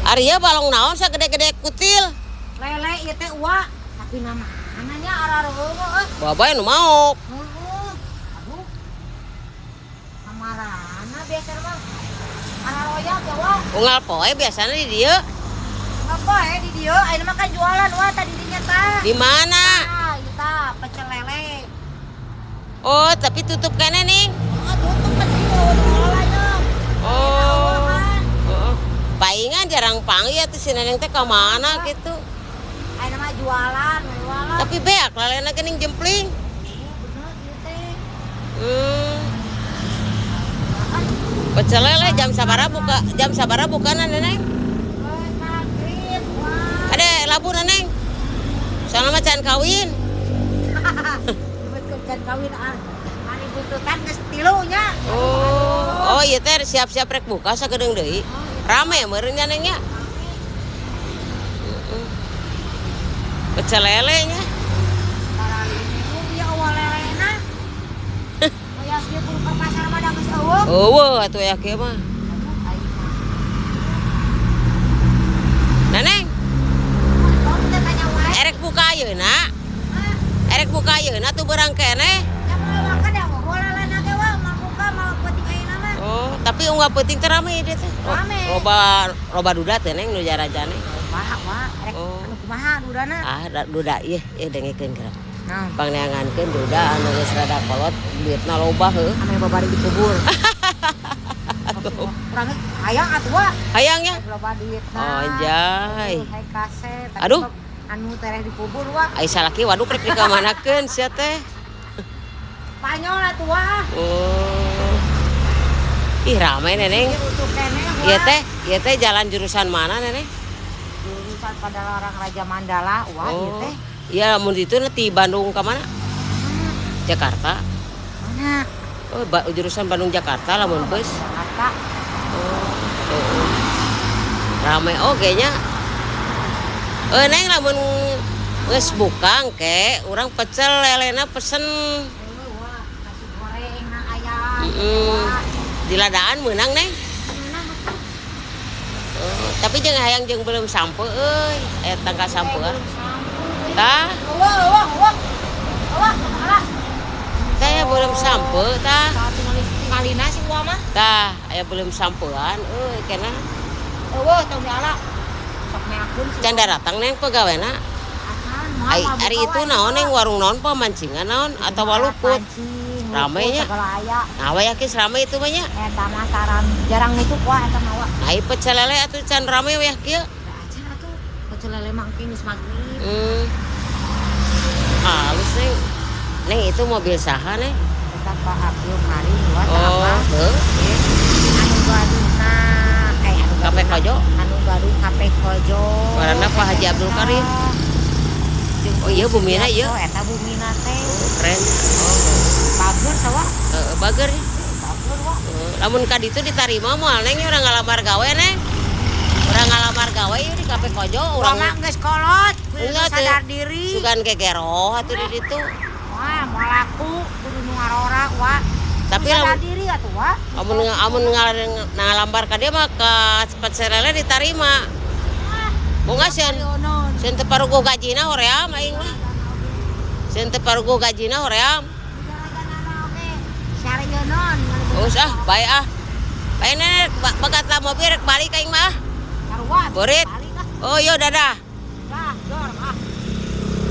Ari balong naon sagede-gede kutil. Lele ieu teh uwa, tapi nama ananya arareueuh euy. Babae nu maok. Heeh. Aduh. Kamarana biasa mah. Araroyak ya wa. Unggal poe biasana di dieu. Unggal poe di dieu, ayeuna mah kan jualan wa tadi dinya tah. Di mana? Tah, ieu tah pecel lele. Oh, tapi tutup keneh nih. Oh, tutup kan ieu ngelola nya. Oh. Heeh. Paingan jarang panggil atuh si Neneng teh ka mana gitu. Ayeuna mah jualan, jualan. Tapi beak lalena geuning jempling. Bener ieu teh. Pecel lele jam sabaraha buka? Jam sabaraha bukana Neneng? Maghrib, wah. Ade labu Neneng. Soalna mah can kawin. Betul can kawin ah. Ari buntutan geus tilu nya. Oh, oh ieu teh siap-siap rek buka sagedeung deui. Rame meureun nya Neng nya. Pecel lele nya. Paralinu ieu eueuh lelena. Aya kieu kudu ka pasar mah da geus eueuh. Eueuh atuh aya kieu mah. Neneng, erek buka ayeuna. Erek buka ayeuna tuh beurang keneh. Oh, tapi unggal peuting teh rame ieu teh. Rame. Loba loba duda teh Neng nu jarajane. Kumaha wa, erek Oh. anu kumaha dudana? Ah, duda ieu ieu dengekeun geura. Naon? Pangneangankeun duda anu geus rada kolot, duitna loba heuh. Ame babari dikubur. Urang hayang atuh wa. Hayang nya. Loba duitna. Oh, anjay. Hai kaset. Aduh. Anu tereh dikubur wa. Ai salaki waduh rek dikamanakeun sia teh. Panyol atuh wa. Oh. Ih rame Neneng. Ieu Ieu teh jalan jurusan mana Neneng? Jurusan pada larang Raja Mandala, wah ieu teh. Iya, mun ditu ti Bandung ka mana? Jakarta. Mana? Oh, jurusan Bandung Jakarta lamun bus. Jakarta. Oh. Oh. Rame oge nya. Neng lamun geus buka engke urang pecel lelena pesen. Heueuh wah, nasi goreng na aya. Di ladaan meunang Neng. Meunang atuh. Oh, tapi jeung hayang jeung belum sampe euy, aya tangka sampean. Tah. Eueuh eueuh eueuh. Eueuh alah. Tah aya belum sampe tah. Tinggalina si uwa mah. Tah, aya belum sampean euy kena. Eueuh tong diala. Sok meakun si. Can daratang Neng pegawena. Acan, Ai ari itu naon Neng warung naon pamancingan naon atawa luput. Rame nya. Nah, we yakin rame itu mah nya. Eta mah taram jarang nutup wah eta mah wa. Nah, ieu pecel lele atuh can rame we kieu. Acan atuh pecel lele mah engke geus magrib. Halus Neng. Neng itu mobil saha Neng? Eta Pak Abdul Karim wa tah Oh, apa? heuh. Anu gaduhna anu Kape Kojo. Anu gaduh Kape Kojo. Ngaranna Pak Haji Abdul Karim. Oh iya bumina ieu. Eta bumina teh. Oh, keren. Oh. Bager sawa? Heeh, bager. Bager wa. Lamun ka ditu ditarima moal Neng urang ngalamar gawe Neng. Urang ngalamar gawe ieu di Kape Kojo urang mah geus kolot, kudu sadar diri. Sugan kegeroh atuh di ditu. Wah, moal laku kudu nu ngarora wa. Tapi sadar diri atuh wa. Amun amun ngalambar ka dia mah ka pecel lele ditarima. Bunga sieun sieun teu paruguh gajina hoream aing mah. Sieun teu paruguh gajina hoream. Oh, ah, bae ah. Bae Nenek, bagat lah mobil rek balik aing mah. Borit. Oh, yo dadah.